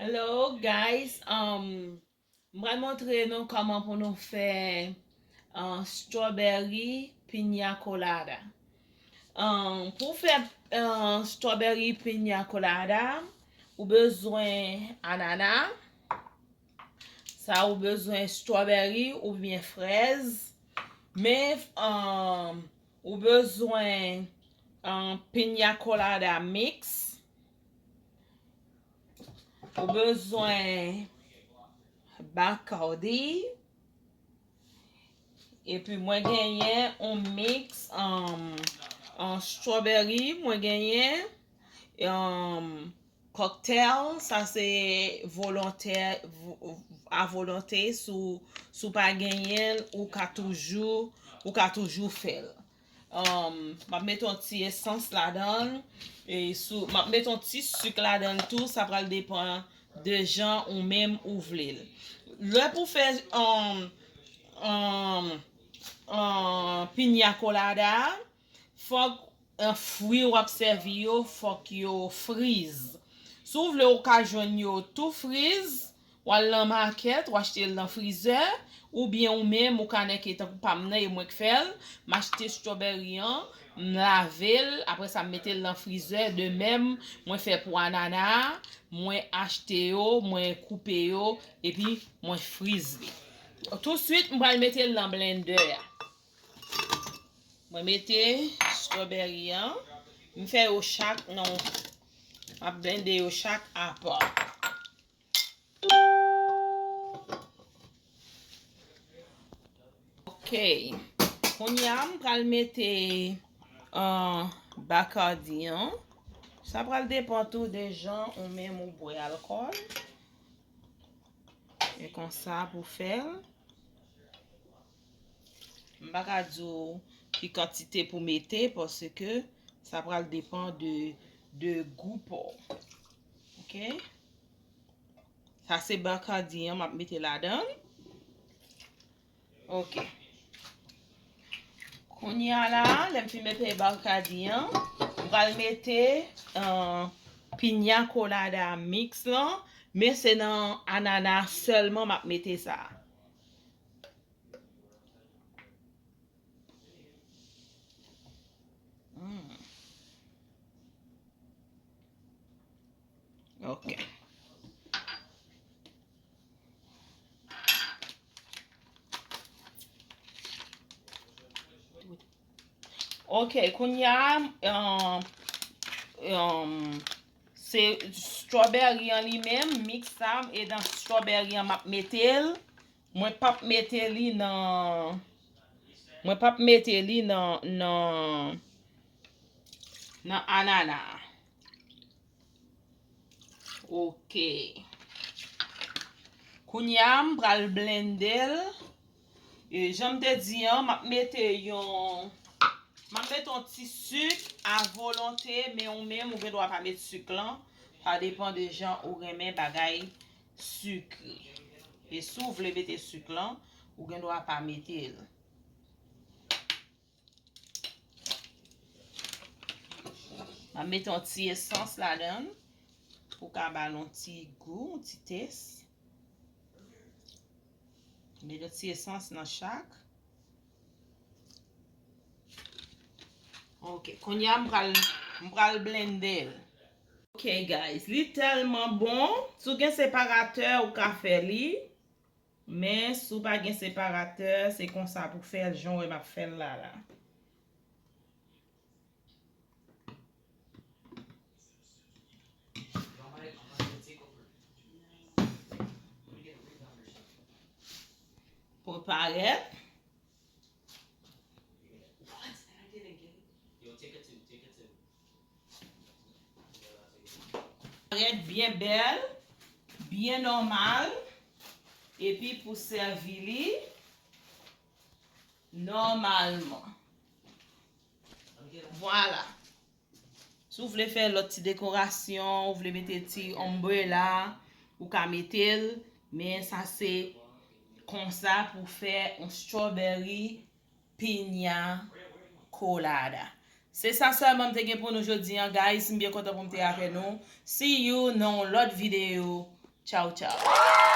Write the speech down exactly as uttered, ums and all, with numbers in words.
Hello guys, um, m pral montre nou kòman pou nou fè uh, strawberry piña colada. Um, pou fè uh, strawberry piña colada, ou bezwen anana, sa ou bezwen strawberry oubyen frèz, men um, ou bezwen um, piña colada mix, ou bezwen Bacardi, epi mwen genyen yon mix um, um, strawberry, mwen genyen um, cocktail, sa se volontè, a volonte, si w pa genyen l, ou ka toujou, ou ka toujou fè l. Um, m ap mete yon ti esans ladan l. E sou, m ap mete yon ti sik ladan l tou. Sa pral depann de jan ou menm ou vle l. Lè pou fè um, um, um, piña colada, fòk uh, fwi w ap sèvi yo, fòk yo friz. Si w vle, ou ka jwenn yo tou friz, w al nan makèt, w achte l nan frizè, oubyen ou menm, ou ka nèke tankou pa m nan, e mwen k fè l, m achte strawberry an, m lave l, apre sa m mete l nan frizè, de menm, mwen fè pou anana a, mwen achte yo, mwen koupe yo, epi mwen friz li. Touswit, m pral mete l nan blendè a. Mwen mete strawberry an, m fè yo chak nan, m ap blende yo chak apa. Ok. Kounye a, m pral mete uh, Bacardi an. Sa pral depann tou de jan ou menm ou bwè alkòl. E konsa pou fè l. M pa ka di w ki kantite pou mete, paske sa pral depann de, de gou pa w. Ok? Sa se Bacardi an m ap mete ladan l. Ok. Kounye a la, lè m fin mete Bacardi an, m pral mete uh, piña colada mix lan, men se nan anana sèlman m ap mete sa. Mm. Ok. Ok, kounye a, um, um, se strawberry an li menm, mix sa, e nan strawberry an m ap mete l. Mwen p ap mete li nan, mwen p ap mete li nan, nan, nan anana. Ok. Kounye a, m pral blende l. E jan m te di an, m ap mete yon, m ap mete yon ti sik a volonte, men ou menm, ou gen dwa pa met sik lan. Sa depann de jan ou renmen bagay sikre. E si w vle mete sik lan, ou gen dwa pa mete l. M ap mete yon ti esans ladan l pou ka ba l yon ti gou, yon ti tès. Mete yon ti esans nan chak. Ok, kounye a m pral, m pral blende l. Ok guys, li tèlman bon. Si w gen separatè, ou ka fè li. Men si w pa gen separatè, se konsa pou fè l, jan w wè m ap fè l la la. Pou parèt. Parèt byen bèl, byen nòmal, epi pou sèvi li nòmalman. Vwala. Si w vle fè lòt ti dekorasyon, ou vle mete ti ombrella, ou ka mete l, men sa se konsa pou fè yon strawberry piña colada. Se sa sèlman m te gen pou nou jodi an, guys. M byen kontan pou m te avè nou. See you nan yon lòt videyo. Tchaw, tchaw.